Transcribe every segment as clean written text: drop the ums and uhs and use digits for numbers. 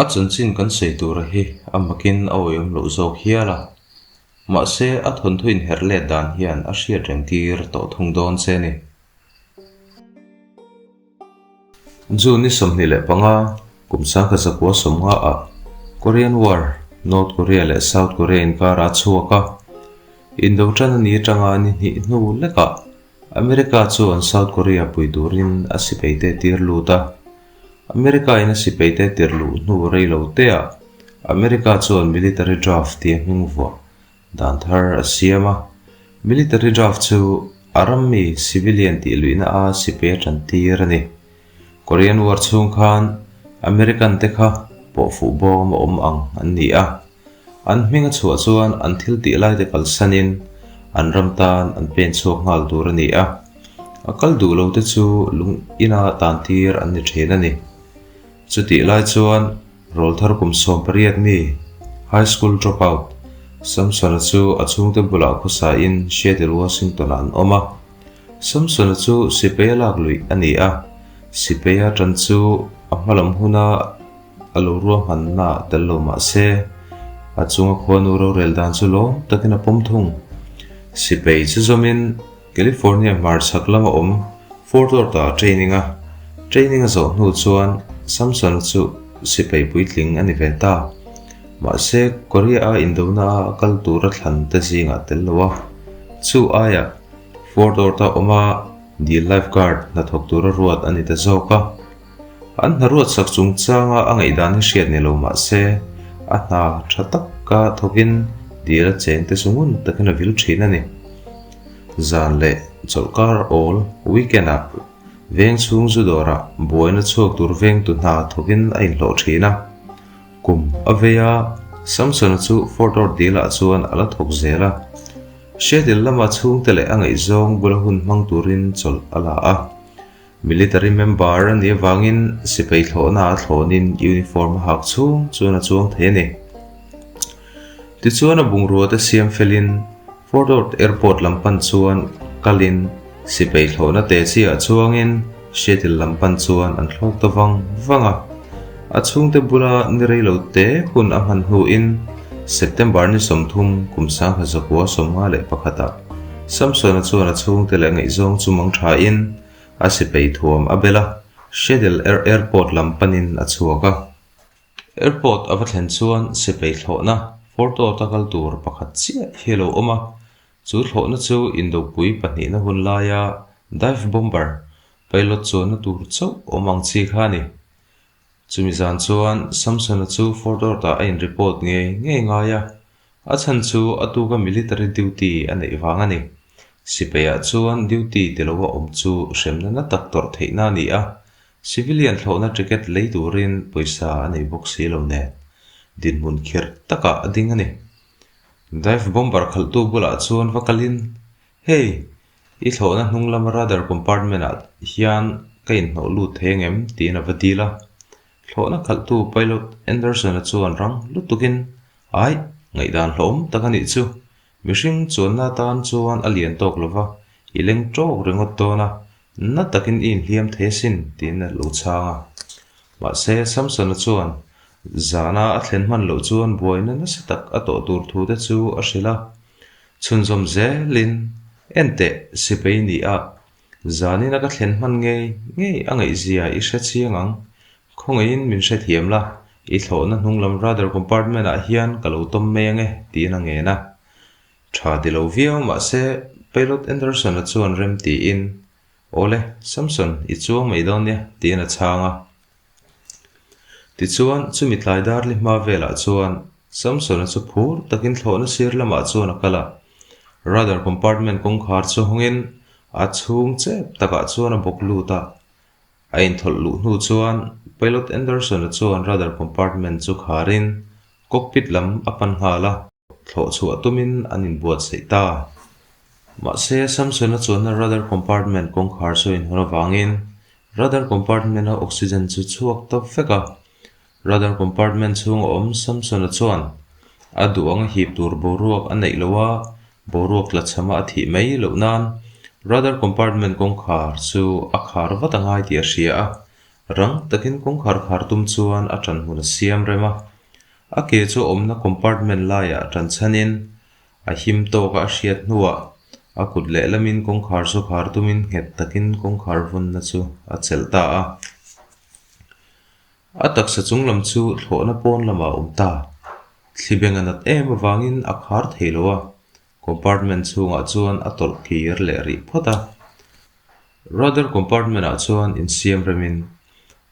A chanchin kan sawi tura hi a makin a awihawm loh zawk hial a, mahse a thawnthu inherh let dan hian a hriat reng tir tawh thung dawn che a ni. June ni 25, kum 1950 ah Korean War, North Korea leh South Korea inkara a chhuak a, indo tan a ni atanga ni hnih hnu lekah America chuan South Korea pui turin a sipaite tir lut a. America in a sipaite tir luh hnu rei lo teah America chuan military draft tia hming vuah Dan thar a siam a, military draft chu a ram mi civilian tih luihna a sipai a tan tir a ni. Korean War chhung khan American te kha pawh fuh bawm a awm ang an ni a, an hming a chhuah chuan an thil tih lai te kalsanin an ram tan an pen chhuak nghal tur a ni a, a kal duh lo te chu lung ina tan tir an ni thin a ni. Chutih lai chuan Rawlthar kum 18 mi, high school dropout, Samson-a chu a chhungte bulah khawsain Seattle, Washington-ah an awm a. Samson-a chu sipaia lak luih a ni a, sipaia tan chu a hmalam huna a lo ruahmanna tel lo mah se, a chunga khuanu rorel dan chu lawm takin a pawm thung. Sipai chu zawmin California hmarchhak lama awm Fort Worth-ah a training a, training a zawh hnu chuan Samson-a chu sipai puitling a ni ve ta. Mahse, Korea-a indona a a kal tura thlan te zingah tel lo a, chu aiah Fort Worth-a awma dil lifeguard hnathawk tura ruat a ni ta zawk a. An hna ruat sak chungchanga a ngaihdan hi hriat ni lo mah se, a hna tha taka thawkin dil a cheng te chu ngun takin a vil thin a ni. Zan leh chawlhkar awl weekend ah veng chhung zu dawrah buaina chhuak tur vengtu hna thawkin a inhlawh thin a. Kum a vei a, Samson-a chu Fort Worth dilah chuan a la thawk zel a. Seattle lama chhungte leh a ngaihzawng bula hun hmang turin chawlh a la a. Military member a nih avangin sipai thlawhna a thlawnin uniform a hak chhung chuan a chuang thei a ni. Tichuan a bungrua te siam felin Fort Worth Airport lam pan chuan kalin sipai thlawhna te chiah chuangin Seattle lam pan chuan an thlawk ta vang vang a. A chhungte bula ni rei lo te hun a hman hnuin September ni 30 kum 1951 ah Samson-a chuan a chhungte leh ngaihzawng chu mang thain A sipai thuam a bel a, Seattle Air Airport lam panin a chhuak a. Airport a va thlen chuan sipai thlawhna Fort Worth a kal tur pakhat chiah hi a lo awm a, chu thlawhna chu Indopui pahnihna hun laia dive bomber pilot chuanna tur chauh awm ang chi kha a ni. Chumi zan chuan Samson-a chu Fort Worth-ah a in-report ngei ngei ngai a, a chhan chu a tuka military duty a neih vang a ni. Sipeiah chuan duty ti loa awm chu hremna na tak tawrh theihna a ni a, civilian thlawhna ticket lei turin pawisa a nei bawk si lo nen, dinhmun khirh takah a ding a ni. Dive bomber khalhtu bulah chuan va kalin, Hei, I thlawhna hnung lama radar compartment-ah hian ka inhnawh lut thei angem? tiin a va dil a. Thlawhna khalhtu pilot Anderson-a chuan rang lutukin, Aih, ngaihdan hlawhawm tak a nih chu. Mihring chuanna atan chuan a lian tawk lo va, i leng tawk ringawt dawn a, na takin i inhliam thei asin, tiin a lo chhang a. Mahse, Samson-a chuan zana a thlen hman loh chuan buaina nasa tak a tawh tur thu te chu a hrilh a. Chhunzawm zelin, Enteh, sipai ni a, zanina ka thlen hman ngei ngei a ngaihzia i hre chiang ang. Khawngaihin min hrethiam la, i thlawhna hnunglam radar compartment ah hian ka lo tawm mai ange, tiin a ngen a. Tha ti lo viau mahse, Pilot Anderson-a chuan rem tiin, Awle, Samson, i chuang mai dawn nia, tiin a chhang a. Tichuan, chumi tlai dar li hma velah chuan Samson-a chu phur takin thlawhna sir lamah chuan a kal a. Radar compartment kawngkhar chu hawngin a chhung chep takah chuan a bawk lut a. A inthawlh luh hnu chuan Pilot Anderson-a chuan radar compartment chu kharin cockpit lam a pan nghal a. Thlawh chhuah tumin an inbuatsaih ta. Mahse, Samson-a chuanna radar compartment kawngkhar chu a inhawn avangin radar compartment-a oxygen chu chhuak ta vek a. Radar compartment chhunga awm Samson-a chuan a duh anga hip tur boruak a neih loh a, boruak tlachhama a thih mai loh nan radar compartment kawngkhar chu a khar vat a ngai tih a hria a. Rang takin kawngkhar khar tum chuan a ṭan hmun a siam rem a. A ke chu awmna compartment laiah ṭan chhanin a him tawka a hriat hnuah a kut lehlamin kawngkhar chu khar tumin nghet takin kawngkhar vawnna chu a chelh ta a. A taksa chung lam chu thlawhna pawn lamah a awm ta. Thli beng a nat em avangin a khar thei lo a, compartment chhungah chuan a tawlh kir leh rih phawt a. Rudder compartment ah chuan insiam remin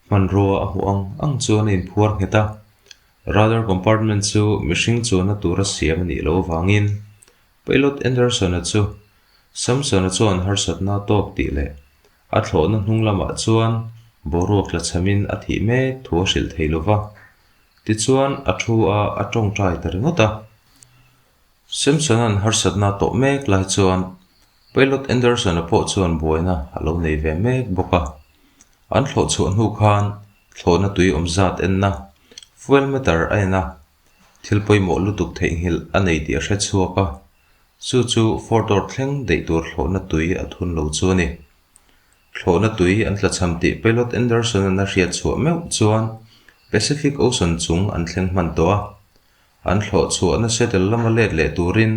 hmanrua a hmuh ang ang chuan a inphuar nghet a. Rudder compartment chu mihring chuanna tura siam a nih loh avangin Pilot Anderson-a chu Samson-a chuan harsatna a tawk tih leh a thlawhna hnung lamah chuan boruak tla chhamin a thih mek thu a hrilh thei lo va. Tichuan a thu a a tawngtai ta ringawt a. Simpson-a'n harsatna a tawh mek lai chuan Pilot Anderson-a pawh chuan buaina a lo nei ve mek bawk a. An thlawh chhuah hnu khan thlawhna tui awm zat enna, fuel meter a en a, thil pawimawh lutuk theihnghilh a nei tih a hre chhuak a, chu chu Fort Worth thleng daih tur thlawhna tui a thun lo chu a ni. Thlawhna tui an tlachham tih Pilot Anderson-a'n a hriat chhuah meuh chuan Pacific Ocean chung an thleng hman tawh a. An thlawh chhuahna settle lama let leh turin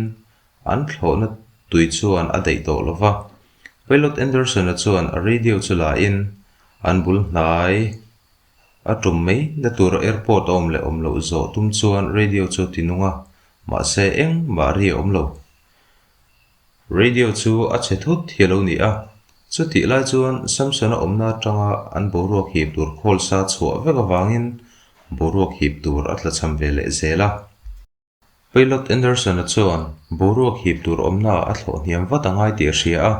an thlawhna tui chuan a daih tawh lo va. Pilot Anderson-a chuan a radio chu la in an bul hnai a tum mai na tur airport a awm leh awm loh zawh tum chuan radio chu a ti nung a, mahse engmah ri a awm lo. Radio chu a chhe thut hi a lo ni a, chutih lai chuan Samson-a awmna atanga an boruak hip tur khawl sa chhuah vek avangin boruak hip tur a tlachham ve leh zel a. Pilot Anderson-a chuan boruak hip tur awmnaah a thlawh hniam vat a ngai tih a hria a,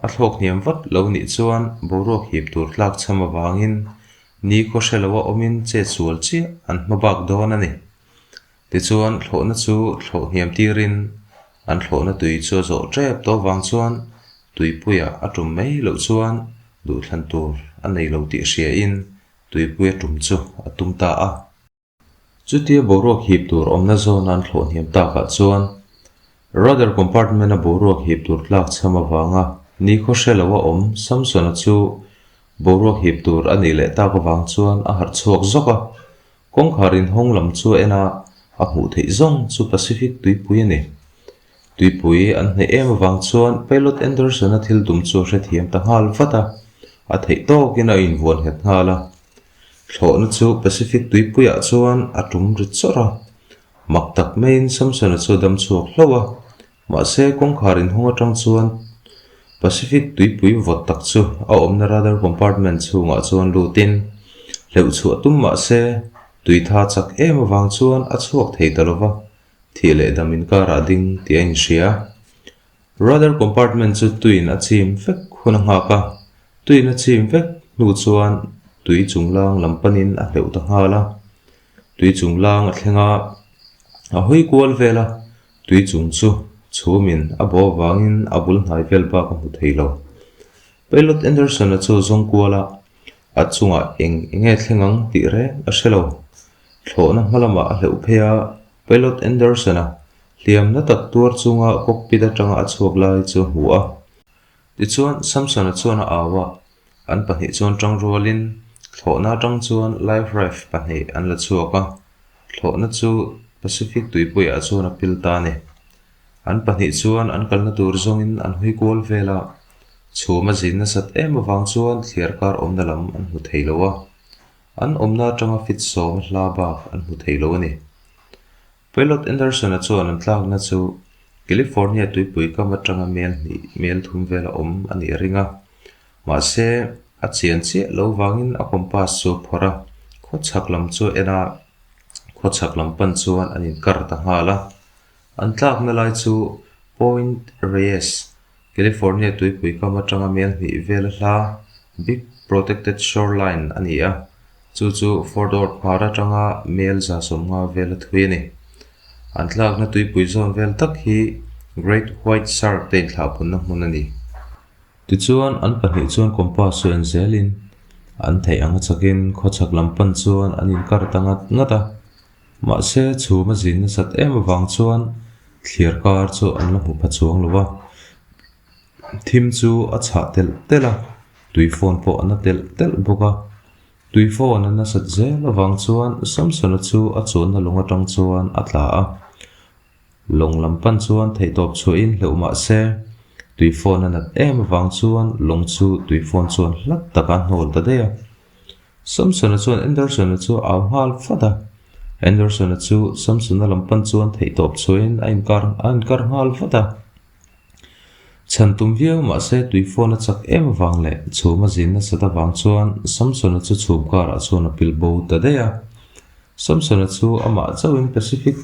a thlawk hniam vat lo nih chuan boruak hip tur tlak chham avangin ni khaw hre loa awmin chet sual chiah an hma bak dawn a ni. Tichuan, thlawhna chu thlawh hniam tirin an thlawhna tui chu a zawh tep tawh avang chuan tuipuia a tum mai loh chuan duhthlan tur a nei lo tih hriain tuipuia tum chu a tum ta a. Chutia boruak hip tur awmna zawna an thlawh hniam takah chuan rudder compartment-a boruak hip tur tlak chham avanga nikhaw hre loa awm Samson-a chu boruak hip tur a nih leh tak avang chuan a harh chhuak zawk a. Kawngkhar inhawng lam chu a en a, a hmuh theih zawng chu Pacific tuipui a ni. Tuipui an hnaih em avang chuan Pilot Anderson-a thil tum chu a hrethiam ta nghal vat a, a theih tawkin a invuan nghet nghal a. Thlawhna chu Pacific tuipuiah chuan a tum ri chawrh a. Mak tak maiin Samson-a chu a dam chhuak hlauh a, Mahse, kawngkhar inhawng atang chuan Pacific tuipui vawt tak chu a awmna radar compartment chhungah chuan lutin hleuh chhuah tum mahse, tui tha chak em avang chuan a chhuak thei ta lova, thih leh dam inkarah ding tih a inhria. Radar compartment chu tuiin a chim vek hun a nghak a, tuiin a chim vek hnu chuan tui chunglang lam panin a hleuh ta nghal a. Tui chunglang a thleng a, a hawi kual vel a, Tui chung chu chhumin a bawh avangin a bul hnai vel bak a hmu thei lo. Pilot Anderson-a chu zawng kual a, a chungah eng enge thleng ang tih reng a hre lo. Thlawhna hma lamah a hleuh phei a, Pilot Anderson-a hliamna tak tuar chunga cockpit atanga a chhuak lai chu a hmu a. Tichuan, Samson-a chuan a au a, an pahnih chuan tangrualin thlawhna atang chuan life raft pahnih an la chhuak a. Thlawhna chu Pacific tuipuiah chuan a pil ta a ni. An pahnih chuan an kalna tur zawngin an hawi kual vel a, chhum a zin nasat em avang chuan thliar kar awmna lam an hmu thei lo a, an awmna atanga fit sawm a hla bak an hmu thei lo a ni. Pilot Anderson-a chuan an tlakna chu California tuipui kam atanga mel hnih mel thum vel a awm a nih a ring a. Mahse, a chian chiah lo vangin a compass chu a phawrh a, khawchhak lam chu a en a, khawchhak lam pan chuan an inkar ta nghal a. An tlakna lai chu Point Reyes, California tuipui kam atanga mel hnih vel a hla Big Protected Shoreline a ni a, chu chu Fort Worth hmar atanga mel 150 vel a thui a ni. An tlakna tuipui zawn vel tak hi Great White Shark te inthlahpunna hmun a ni. Tichuan, an pahnih chuan compass chu en zelin an theih ang a chakin khawchhak lam pan chuan an inkar ta ngat ngat a. Mahse, chhum a zin nasat em avang chuan thliar kar chu an la hmu pha chuang lo va. Thim chu a chhah telh telh a, tui phone pawh a na telh telh bawk a. Tuifawn a nasat zel avang chuan Samsona chu a chuanna lawng atang chuan a tla a. Lawng lam pan chuan theihtawp chhuahin hleuh mah se, tuifawn a nat em avang chuan lawng chu tuifawn chuan hlat taka a hnawl ta daih a. Samsona chuan Anderson-a chu a au nghal vat a. Anderson-a chu Samsona lam pan chuan theihtawp chhuahin a inkar a inkar nghal vat a. Chhan tum viau mah se tuifawn a chak em avang leh chhum a zin nasat avang chuan Samsona chu chhum karah chuan a pil bo ta daih a. Samsona chu amah chauhin Pacific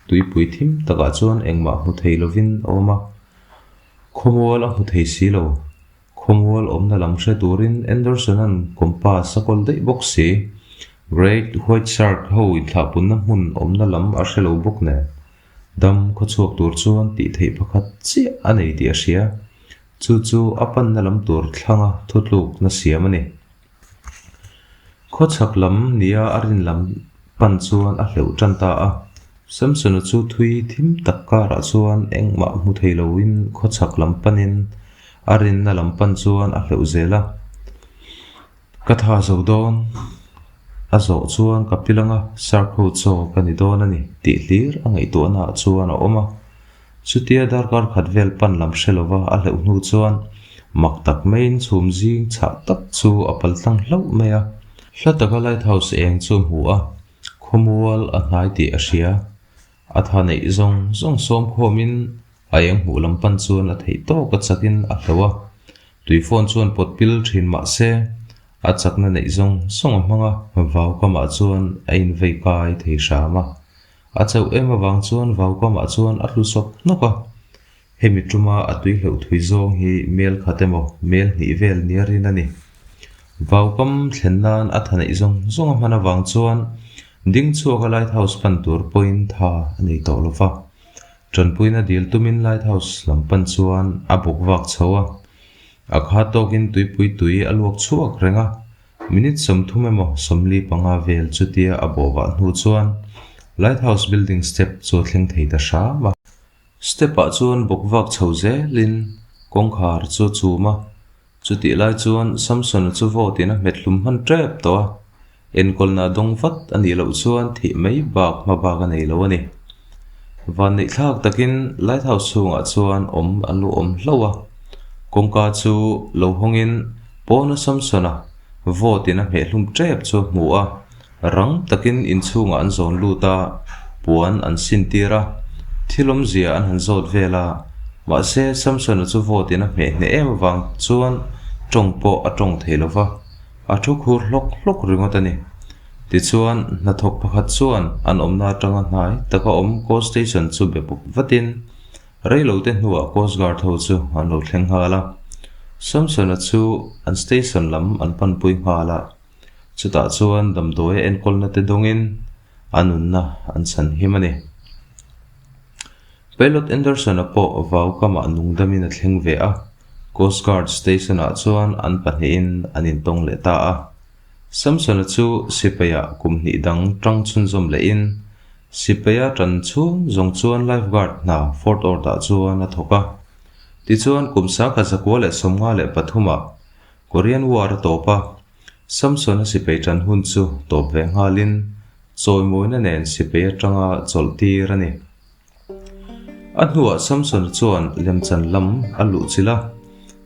tuipui thim takah chuan engmah hmu thei lovin a awm a, khawmual a hmu thei si lo. Khawmual awmna lam hre turin Anderson-a'n compass a kawl daih bawk si. Great White Shark ho inthlahpunna hmun awmna lam a hre lo bawk nen, dam khawchhuak tur chuan tih theih pakhat chiah a nei tih a hria. Chu chu a panna lam tur thlanga thutlukna siam a ni. Khawchhak lam nia a rin lam pan chuan a hleuh tan ta a. Samson-a chu thui thim tak karah chuan engmah hmu thei loin khawchhak lam panin a rinna lam pan chuan a hleuh zel a. Ka tha zo dawn, a zawh chuan ka pilanga shark ho chaw ka ni dawn a ni tih hlir a ngaihtuahnaah chuan a awm a. Chutia darkar khat vel pan lam hre lova a hleuh hnu chuan mak tak maiin chhum zing chhah tak chu a pal tlang hlauh mai a. Hla taka lighthouse eng chu a hmu a, khawmual a hnai tih a hria. A tha neih zawng zawng sawm khawmin a eng hmuh lam pan chuan a theih tawk a chakin a hlo a. Tui phone chuan pawt pil thin mah se a chakna neih zawng zawng a hmang a, vau kamah chuan a invei kai thei hram a. A chauh em avang chuan vaukamah chuan a tlu sawp hnawk a. Hemi tuma a tui hleuh thui zawng hi mel khat emaw mel hnih vel nia rin a ni. Vaukam thlen nan a tha neih zawng zawng a hman avang chuan ding chhuaka lighthouse pan tur pawhin tha a nei tawh lo va. Tanpuina dil tumin lighthouse lam pan chuan a bawk vak chho a. A kha tawkin tuipui tui a luak chhuak reng a. Minute 30 emaw 45 vel chutia a bawhvah hnu chuan Lighthouse building step chu a thleng thei ta hram a. Step-ah chuan bawk vak chho zelin kawngkhar chu a chum a, chutih lai chuan Samson-a chu vote-in a hmet hlum hman tep tawh a, enkawlna a dawng vat a nih loh chuan thih mai bak hma bak a nei lo a ni. Vanneih thlak takin Lighthouse chhungah chuan awm an lo awm hlauh a, kawngka chu lo hawngin Pawna Samson-a vote-in a hmeh hlum tep chu a hmu a, rang takin inchhungah an zawn lut a, puan an sin tir a, thil awmzia an han zawt vel a, mahse Samson-a chu vote-in a hmeh hneh em avang chuan tawng pawh a tawng thei lo va, a thu khur hlawk hlawk ringawt a ni. Tichuan, hnathawk pakhat chuan an awmna atanga hnai taka awm Coast Station chu be pawp vatin, Reilote hnuah Coast Guard ho chu an lo thleng nghal a, Samson-a chu an station lam an panpui nghal a, chutah chuan damdawi a enkawlna te dawngin a nunna an chhan him a ni. Pilot Anderson-a pawh vau kamah nungdamin a thleng ve a, Coast Guard station-ah chuan an pahnihin an intawng leh ta a. Samson-a chu sipaiah kum hnih dang tang chhunzawm lehin Sipaia tan chhung zawng chuan lifeguard hna Fort Ord-ah chuan a thawk a. Tichuan kum 1953 ah Korean War a tawp a, Samson-a sipai tan hun chu tawp ve nghalin chawimawina nen sipai atanga chawlh tir a ni. A hnuah Samson-a chuan lemchan lam a luh chilh a.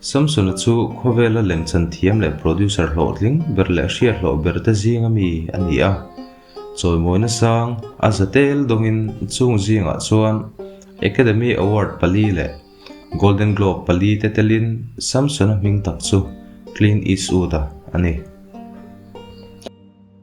Samson-a chu khawvela lemchan thiam leh producer hlawhtling ber leh hriat hlawh ber te zinga mi a ni a. Chawimawina sang a za tel dawngin chung zingah chuan Academy Award pali leh Golden Globe pali te telin Samson-a hming tak chu Clint Eastwood-a a ni.